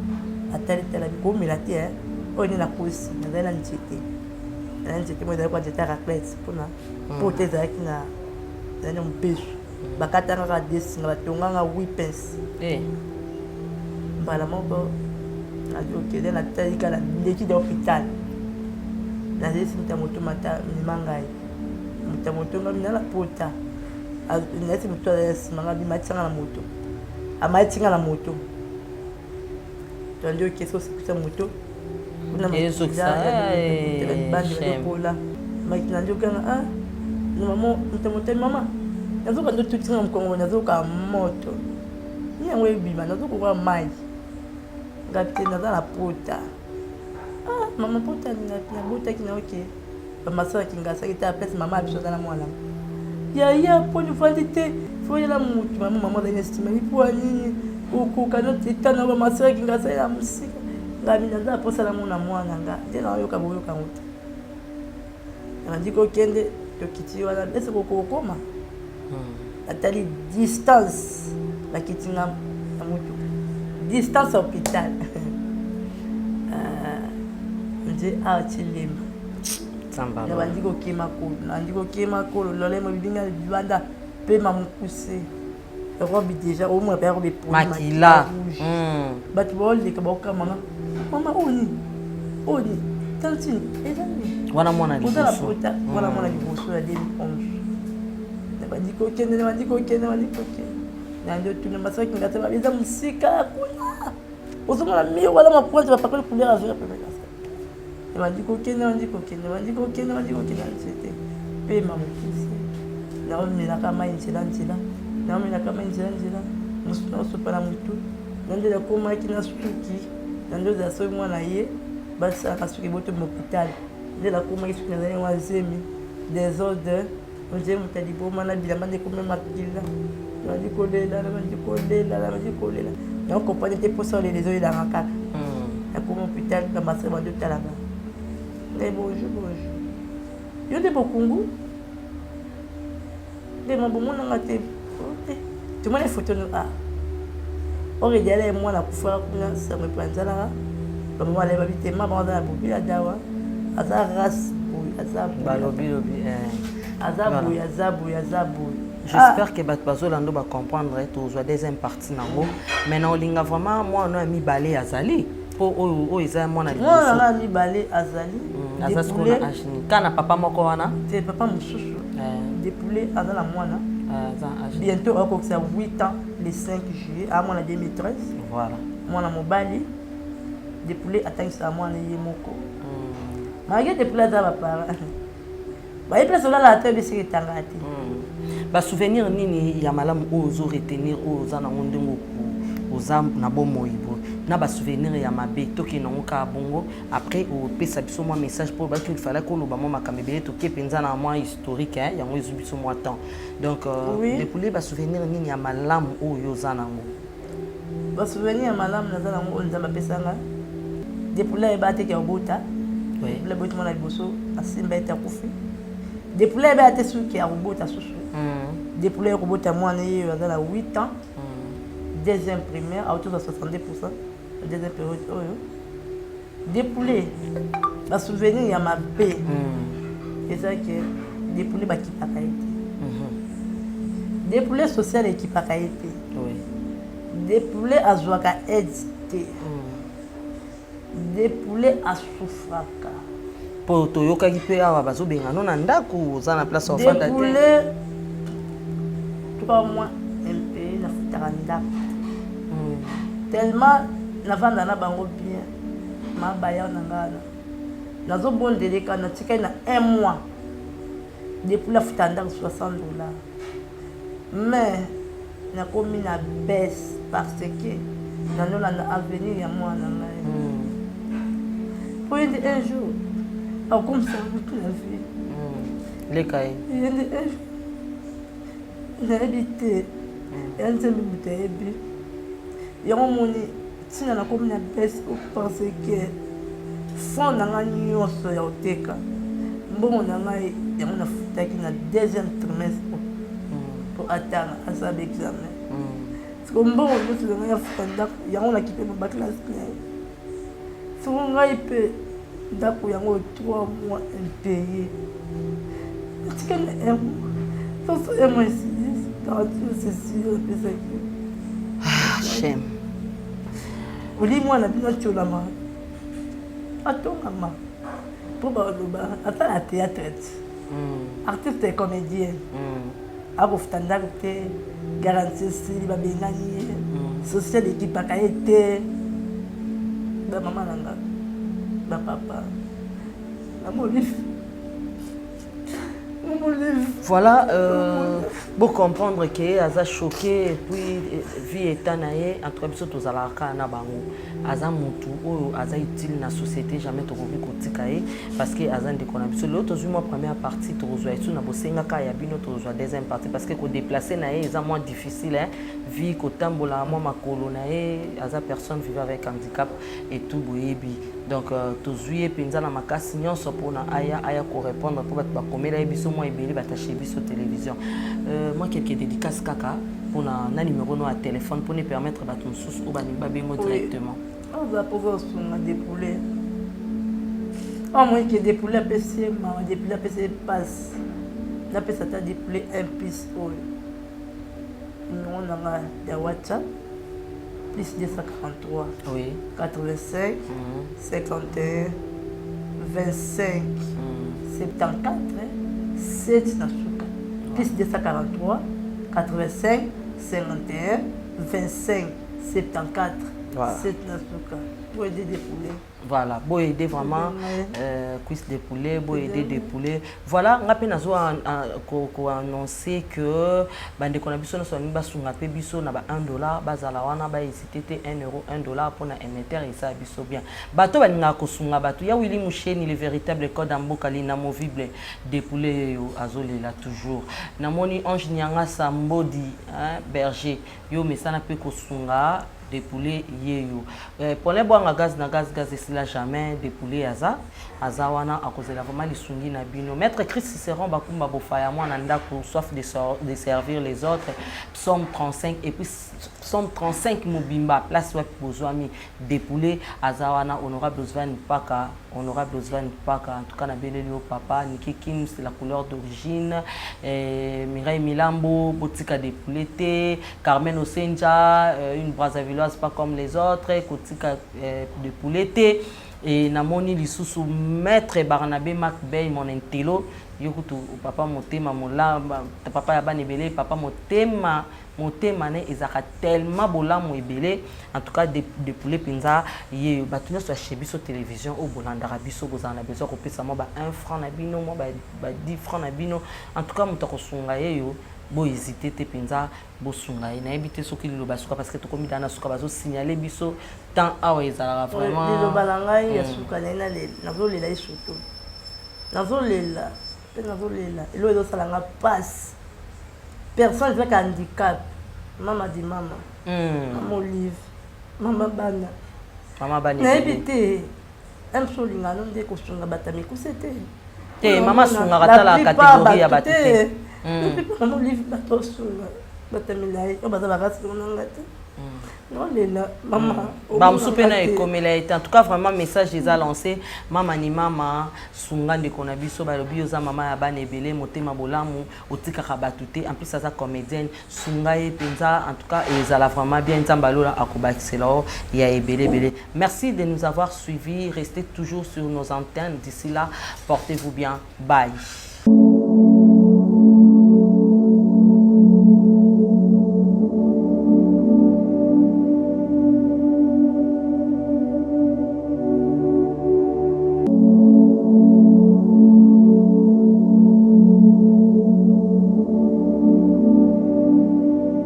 atali tala bikomela te. Oyo nde nakosi, nazali na nzete, na nzete moko ezali kwa nzete ya raclette, mpona pota ezalaki na ezali na mobesu, bakatanga kaka de singa, batonganga wipens mbala moko. Nazi okende, natali kaka, naleki da hôpital, nazalisi moto ya moto mata mema ngai, moto ya moto ngai nala pota, nayesi moto azali na nsima ngai, bima atisanga na moto, amatinga na moto, toandi okesi osekusa moto kuna libandi bazokola maki, nandi okanga ah mama, moto moto mama, nazoka ndo tutinga mokongo, nazoka moto ni yango ebima, nazokoka mai. Ngai te, naza na pota. Ah mama, pota nabotaki na oke bamasalaki nga asaki te, apesi mama ya biso aza na mwana yaya mponi ofandi te, foyela motu mama, mama azali na estimeli mpo ya nini okoka etana bamasalaki nga asali na mosika. Ngai naza na mposa namona mwana nga nde naoyoka boyoka yango te, nabandi kokende, tokiti wana ese kokokoma, natali distance, nakiti nga na motuka, distance ya hôpital nde awa tilemba, nabandi kokima kolo, nabandi kokima kolo, lolemo bibinga libanda, pema mokuse, robe déjà omona mpe robe epoli. Makila. Rouge, bato baoleka, baokamanga, mama oyo nini, oyo nini, tantine eza nini? Wana mwana oza na liboso. Pota wana mwana liboso ya 2011. Nabandi kokende, nabandi kokende, nabandi kokende, nandi otuna basalaki nga te, babi eza mosika kuna, ozomona mur wana, mapointe bapakoli couleur ya vert pembeni. Nabandi kokende, nabandi kokende, nabandi kokende, nabandi kokende na nzete, pema mokuse, naomelaka mai nzela nzela, naomelaka mai nzela nzela, mosusu naosopa na motu na nde nakomaki na suki na nde ozala soki mwana ye basalaka suki boto hôpital, nde nakomaki suki, nazali mwa zemi, désordre, ozie moto ya liboma na bilamba nde ekomi makila. Nabandi kolela, nabandi kolela, nabandi kolela, nakokomprendre te mposa olela ezoyelanga kaka. Nakomi hôpital, bamasere bandi otalanga ngai, bonjour, bonjour, yo nde bokungu nde ma bomonanga te te, tomoni foto no. Ah, or ediala ye mwana akufaka kuna, sango epanzanaka, bamama alaye babi te, ma bango aza na bobi adawa, aza race boye, aza boye. Balobi lobi. Aza boye, aza boye, aza boye. J'espère que bato bazolanda bacomprendre. Tozwa deuxième partie nango, mais na olinga vraiment mwana ya mibale azali mpo oyo oyo eza mwana mwana liboso. Nanga mibale azali. Aza sikoyo na age nini? Ka na papa moko wana? Te, papa mosusu. Dépoulé aza na mwana. Aza age? Bientôt akokisa 8 ans le 5 juillet, aa mwana 2013. Voilà. Mwana mobali Dépoulé atangisaka mwana ye moko, malgré Dépoulé aza baparent baye place olala te, bisika etangaka te. Basouvenir nini ya malamu oyo ozo retenir, oyo oza nango ndenge oza na bomoi boye, na basouvenir ya mabe? Tokende nango kaka bongo, après opesa biso mwa message, mpo baki falaki oloba mwa makambo ebele, toke mpenza na mwa historique, hein, yango ezwi biso mwa temps. Donc Oui. Dépoulé, basouvenir nini ya malamu oyo oza nango? Basouvenir ya malamu naza nango oyo Nzambe apesa nga. Depuis ayeba te ke obota. Depuis aboti mwana liboso asimba ete akufi. Depuis ayeba te soki akobota susu. Depuis aye kobota mwana ye oyo aza na 8 ans. Deuxième primaire auti ozwa 62% deuxième période oyo. Depuis basouvenir ya mabe eza ke depuis bakipaka ye te. Depuis social ekipaka ye te. Depuis azwaka aide te. Depuis asouffraka. Mpo toyokaki mpe awa bazobenga no na ndako, oza na place ofanda te. Depuis 3 mois mpe nafutaka ndako. Tellement navanda na bango bien, mabaya na ngai wana nazobondeleka, natikali na un mois depuis nafuta ndako 60 $, mais nakomi na baisse parce que nazolanda avenir ya mwana ngai, po ye nde un jour akomisa motu na vie. Leka ye. Ye nde un jour, nayebi te, ya Nzambe moto ayebi yango. Moni ntina nakomi na baisse parce que fond na ngai nyonso ya koteka, mbongo na ngai yango nafutaki na deuxième trimestre mpo atanga, asala baexamen. Siko mbongo nyonso na ngai afuta ndako yango, nakipe na baclasse na ye. Siko ngai mpe ndako yango 3 mois impayé, natikali na un mois, soso un mois esili, garantie ceci napesaki. Shame. Oli mwana bino atiolama, atongama mpo baloba asala théâtre ti artiste et comédien, akofuta ndako te, garantie esili, babengani ye, social ekipaka ye te. Bamama na nga, bapapa, namolive. Voilà, bo comprendre ke aza choqué et puis vie état na ye. En tout cas, biso tozalaka kaka na bango. Aza motu oyo aza utile na société, jamais tokoki kotika ye parce que aza ndeko na biso. Lelo tozwi mwa première partie, tokozwa esu na bosengaka ya bino, tozwa deuxième partie parce que kodéplacer na ye eza mwa difficile, hein? Vie kotambola mwa makolo na ye, aza personne vivant avec handicap et tout, boyebi. Donc tozwi ye mpenza na makasi nyonso mpona aya korépondre, mpo bato bakomela ye biso mwa ebele, batache biso télévision. Mwa quelques dédicaces kaka mpona na numéro no ya téléphone mpona permettre bato mosusu oyo balingi babengo directement. Oza mpoza osunga Depoulet, amoki ke Depoulet apesi ye mawa, Depoulet apesi ye mpasi. Napesa ata Depoulet un plus oyo numéro na nga ya WhatsApp: plus 243 85 51 25 74 7 na suka. Plus 243 85 51 25 74 7 na suka, po aider Depoulet. Voilà, bo aider vraiment cuisse de poulet, bo aider de poulet. Voilà, nga mpe nazo koannoncer que bandeko na biso nyonso balingi basunga mpe biso na ba 1 $, bazala wana, bahésite te. 1 euro, 1 $ mpona émetteur esala biso bien. Bato balingaka kosunga bato ya Willi Musheni, le véritable code ya mboka, l'inamovible de poulet oyo azolela toujours. Namoni Ange Nyangasa Mbodi, hein, berger, yo mesana mpe kosunga de poulet yeyo. Paulin Bwanga, gaz na gaz, gaz esila jamais. De poulet aza wana, akozela vraiment lisungi na bino. Maître Chris Cicéron Bakumba Bofaya, mwana ndako, soif de servir les autres. Psaume 35 et puis psaume 35 mobimba, place wapi bozwami, Depoulet aza wana. Honorable Osvan Paka, honorable Osvan Paka, en tout cas nabeleli yo papa. Niki Kim, c'est la couleur d'origine. Mireille Milambo, botika Depoulet te. Carmen Osenja, une Brazzavilloise pas comme les autres, kotika Depoulet te. Et namoni lisusu maître Barnabé Macbey, mon intello, yo kutu papa motema molamba, papa ya bana ebele, papa motema, motema ne ezalaka tellement bolamu ebele. En tout cas, Depoulet mpenza ye. Bato nyonso ya chez biso télévision oyo bolandaka biso, bozala na besoin kopesa mwa ba 1 franc na bino, mwa ba 10 franc na bino, en tout cas moto akosunga ye yo, bohésite te mpenza, bosunga ye. Nayebi te soki liloba suka, parce que tokomi daa na suka, bazosignale biso temps awa ezalaka vraiment. Liloba na ngai ya suka, naye nazolela ye, surtout nazolela mpe nazolela eloko ezosala nga mpasi: personne avec handicap, mama di mama, mama Olive. Mama bana. Mama bana. Nayebi te. Mso olingaka no nde kosunga bato ya mikuse te. Te, mama asungaka, tala catégorie ya bato te. Mama Olive, bato osunga bato ya milai oyo baza bakasi nanga te. Nolela mama. Bamosusu mpe na ekomela ye te. En tout cas, vraiment, message eza lancé. Mama ni mama, sunga ndeko na biso. Balobi oza mama ya bana ebele, motema bolamu, otikaka bato te. En plus aza comédienne, sunga ye mpenza. En tout cas, ezala vraiment bien. Nzambe alola akobakisela o ya ebele ebele. Merci de nous avoir suivis. Restez toujours sur nos antennes. D'ici là, portez-vous bien. Bye.